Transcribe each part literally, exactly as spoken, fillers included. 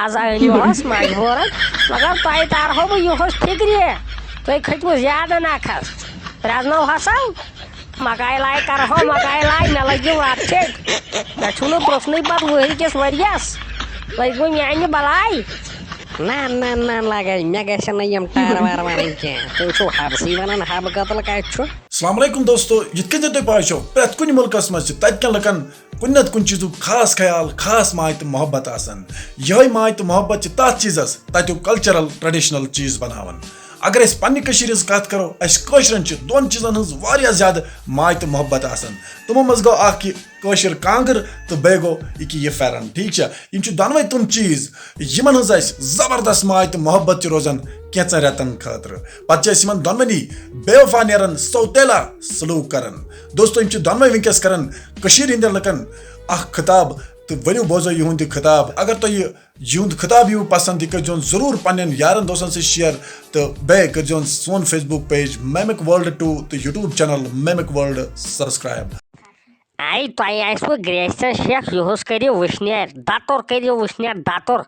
از أنۍ مےٚ اوس مجبوٗرن، مگر تۄہہِ تارہو بہٕ یُہُس فِکرِ۔ تُہۍ کھٔتۍوٕ زیادٕ نکھس۔ پرٛزنٲوہسو۔ مکاے لاے کرہو، مکاے لاے، مےٚ لٔگِو رتھ چھٔپۍ۔ مےٚ چھُنہٕ پرٛژھنُے پتہٕ وُہرِ کِس ؤرۍیس۔ لٔگۍ وۄنۍ میانہِ بلاے۔ نہ، نہ، نہ، لگے، مےٚ گژھن نہٕ یِم ٹار وار ونٕنۍ کینٛہہ۔ تُہۍ چھِو حبسٕے ونان، حبہٕ قتل کتہِ چھُ؟ السلام علیکم دوستو، یِتھ کٔنۍ زن تۄہہِ پاے چھو، پرٛٮ۪تھ کُنہِ مُلکس منٛز چھِ تتہِ کٮ۪ن لُکن کُنہِ نتہٕ کُنہِ چیٖزُک خاص خیال، خاص ماے تہٕ محبت آسان۔ یِہوٚے ماے تہٕ محبت چھِ تتھ چیٖزس تتیُک cultural traditional چیٖز بناوان۔ اگر أسۍ پننہِ کٔشیٖرِ ہٕنٛز کتھ کرو، اسہِ کٲشرٮ۪ن چھِ دۄن چیٖزن ہٕنٛز واریاہ زیادٕ ماے تہٕ محبت آسان۔ تِمو منٛز گوٚو اکھ یہِ کٲشِر کانٛگٕر تہٕ بیٚیہِ گوٚو یہِ کہِ یہِ پھٮ۪رن، ٹھیٖک چھا؟ یِم چھِ دۄنوَے تِم چیٖز، یِمن ہٕنٛز اسہِ زبردست ماے تہٕ محبت چھِ روزان کینٛژن رٮ۪تن خٲطرٕ۔ پتہٕ چھِ أسۍ یِمن دۄنوٕنی بے وفا نیران سوتیلا سلوک کران۔ دوستو، یِم چھِ دۄنوَے وٕنکیٚس کران کٔشیٖرِ ہٕنٛدٮ۪ن لُکن اکھ خطاب، تہٕ ؤلِو بوزو یِہُنٛد یہِ خطاب۔ اگر تۄہہِ یہِ، یِہُنٛد خطاب یِیِو پسنٛد، یہِ کٔرۍزیون ضروٗر پننٮ۪ن یارن دوستن سۭتۍ share، تہٕ بیٚیہِ کٔرۍزیون سون Facebook page Mimic World two تہٕ YouTube channel Mimic World subscribe۔ آے تۄہہِ آسِوٕ گرٛیسن شیخ یُہُس کٔرِو وٕشنیر، دتُر کٔرِو وٕشنیر، دتُر۔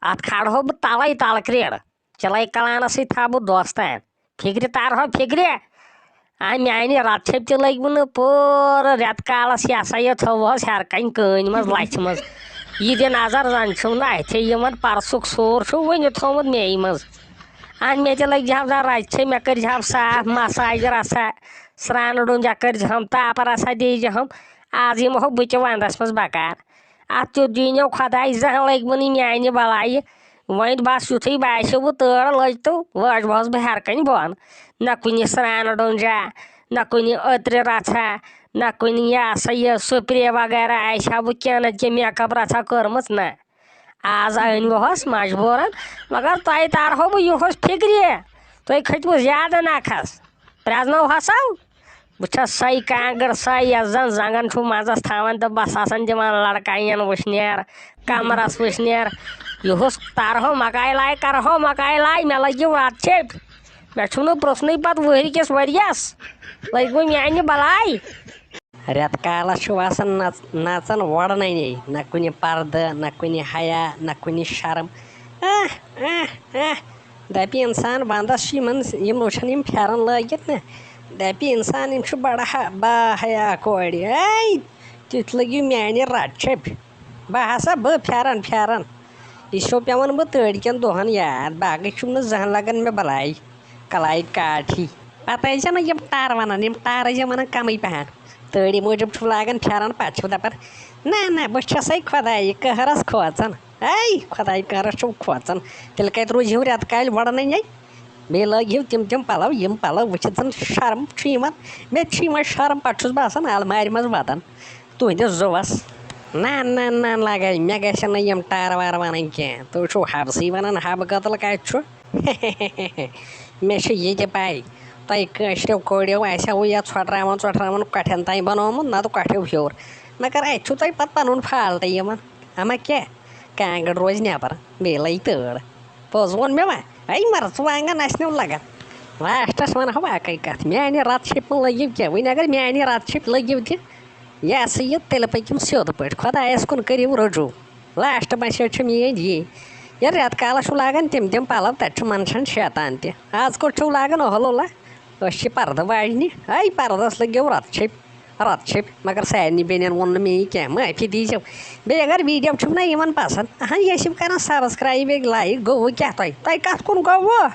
اتھ کھالہو بہٕ تلے تلہٕ کرٛیڈ۔ چلے کلانس سۭتۍ تھاوٕ بہٕ دوستان۔ فِکرِ تارہو فِکرِ۔ آ، میانہِ رتہٕ چھٔپۍ تہِ لٔگۍ وُنہٕ پوٗرٕ رٮ۪تہٕ کالس، یہِ ہسا یہِ تھٲوہوس ہیرٕ کنہِ کٲنۍ منٛز، لژھِ منٛز۔ یہِ دِ نظر، زن چھُم نہٕ اتھے یِوان، پرسُک سور چھُ وُنہِ تھوٚومُت مے منٛز۔ آ، مےٚ تہِ لٔگۍ زِہم زن رتہٕ چھٔپۍ، مےٚ کٔرۍ زِہم صاف مساج رژھا، سرٛانہٕ ڈوٗنۍ کٔرۍ زِہم، تاپہٕ رژھا دِ زِہم۔ آز یِمہو بہٕ تہِ ونٛدس منٛز بکار۔ اتھ تیُتھ دیٖنو خۄداے، زانٛہہ لٔگۍ وُنہٕ میانہِ بلایہِ۔ وۄنۍ بس یُتھُے باسیو وۄنۍ تۭر لٔج تہٕ لٲج بہس بہٕ ہیرٕ کنہِ بۄن۔ نہ کُنہِ سرٛانہٕ ڈونجا، نہ کُنہِ عطرِ رژھا، نہ کُنہِ یہِ ہسا یہِ spray وغیرہ آسہِ ہا بہٕ کینٛہہ، نہ تہِ makeup رژھا کٔرمٕژ، نہ۔ آز أنۍ وُہس مجبوٗرن، مگر تۄہہِ تارہو بہٕ یُہُس فِکرِ۔ تُہۍ کھٔتۍوٕ زیادٕ نکھس۔ پرٛزنٲوہسو۔ بہٕ چھَس سۄے کانٛگٕر، سۄے یۄس زَن زنٛگَن چھُ منٛزَس تھاوان تہٕ بَس آسان دِوان لڑکاین وٕشنیر، کمرَس وٕشنیر۔ یُہُس تارہو مکاے لاے، کرہو مکاے لاے، مےٚ لٔگِو رَتہٕ چھیٚپۍ۔ مےٚ چھُنہٕ پرٛژھنُے پَتہٕ وُہرِ کِس ؤرۍیَس لٔگۍ وٕ میٛانہِ بَلاے۔ رٮ۪تہٕ کالَس چھُ آسان نَژ-، نَژان وۄڑنَے، نہ کُنہِ پردٕ، نہ کُنہِ حیا، نہ کُنہِ شرم۔ اہ، اہ، اہ۔ دَپہِ اِنسان، وَنٛدَس چھِ یِمَن، یِم وٕچھان یِم پھٮ۪رَن لٲگِتھ نہ، دَپہِ اِنسان، یِم چھِ بَڑٕ ہا-، با حیا کورِ۔ اے، تُہۍ لٔگِو میٛانہِ رَتہٕ چھٔپۍ۔ بہٕ ہسا، بہٕ پھٮ۪رَن، پھٮ۪رَن۔ یہِ چھو پٮ۪وان بہٕ تۭرِ کٮ۪ن دۄہَن یاد، باقٕے چھُم نہٕ زٕہٕنۍ لَگان مےٚ بَلاے۔ کَلاے کاٹھی۔ پَتہٕ ٲسۍ زیو نہٕ یِم ٹَر وَنان، یِم ٹَر ٲسۍ زیو وَنان کَمٕے پَہَن۔ تۭرِ موٗجوٗب چھُو لاگان پھٮ۪رَن، پَتہٕ چھِو دَپان، نہ، نہ، بہٕ چھَسَے خۄدایہِ قہرَس کھوژان۔ اے، خۄدایہِ قہرَس چھُو کھوژان۔ تیٚلہِ کَتہِ روٗزِ ہِو رٮ۪تہٕ کالہِ وۄڑنَے؟ بیٚیہِ لٲگۍ ہِو تِم تِم پَلَو، یِم پَلَو وٕچھِتھ زَن شرم چھُ یِوان۔ مےٚ تہِ چھُ یِوان شرم، پَتہٕ چھُس بہٕ آسان اَلمارِ منٛز وَتَن تُہٕنٛدِس زُوَس۔ نہ، نہ، نہ، لَگَے، مےٚ گژھن نہٕ یِم ٹَر وَر وَنٕنۍ کینٛہہ۔ تُہۍ چھُو حبسٕے وَنان، حبہٕ قتل کَتہِ چھُ؟ مےٚ چھِ یہِ تہِ پَے، تۄہہِ کٲشرٮ۪و کورٮ۪و آسیو یَتھ ژھۄٹراوان ژۄٹراوان کۄٹھٮ۪ن تام بَنومُت، نَتہٕ کۄٹھیو ہیوٚر۔ مگر اَتہِ چھُو تۄہہِ پَتہٕ پَنُن فالٹ یِوان۔ اَما کیٛاہ؟ کانٛگٕر روزِ نٮ۪بر، بیٚیہِ لَگہِ تۭر۔ پوٚز ووٚن مےٚ وۄنۍ۔ اَے مَرژٕوانٛگَن آسہِ نہٕ لَگان۔ لاسٹَس وَنہو اَکٕے کَتھ، میٛانہِ رَتہٕ چھِپہِ مہٕ لٔگِو کینٛہہ۔ وۄنۍ اگر میٛانہِ رَتہٕ چھِپہِ لٔگِو تہِ، یہِ ہسا یہِ، تیٚلہِ پٔکِو سیوٚد پٲٹھۍ، خۄدایَس کُن کٔرِو رجوع۔ لاسٹ مسیج چھِ میٛٲنۍ یی، ییٚلہِ رٮ۪تہٕ کالَس چھُو لاگان تِم تِم پَلَو، تَتہِ چھُ منٛدچھان شیطان تہِ۔ آز کوٚت چھُو لاگان؟ اوہ لولا، أسۍ چھِ پردٕ واجنہِ۔ ہاے، پردس لٔگِو رتہٕ چھٔپۍ، رتہٕ چھٔپۍ۔ مگر سارنٕے بیٚنٮ۪ن ووٚن نہٕ مےٚ یہِ کینٛہہ، معٲفی دیٖزیو۔ بیٚیہِ اگر ویٖڈیو چھُو نہ یِوان پسنٛد، اہن، یہِ ٲسِو کران subscribe، like، گوٚوٕ کیٛاہ تۄہہِ؟ تۄہہِ کتھ کُن گوٚوٕ؟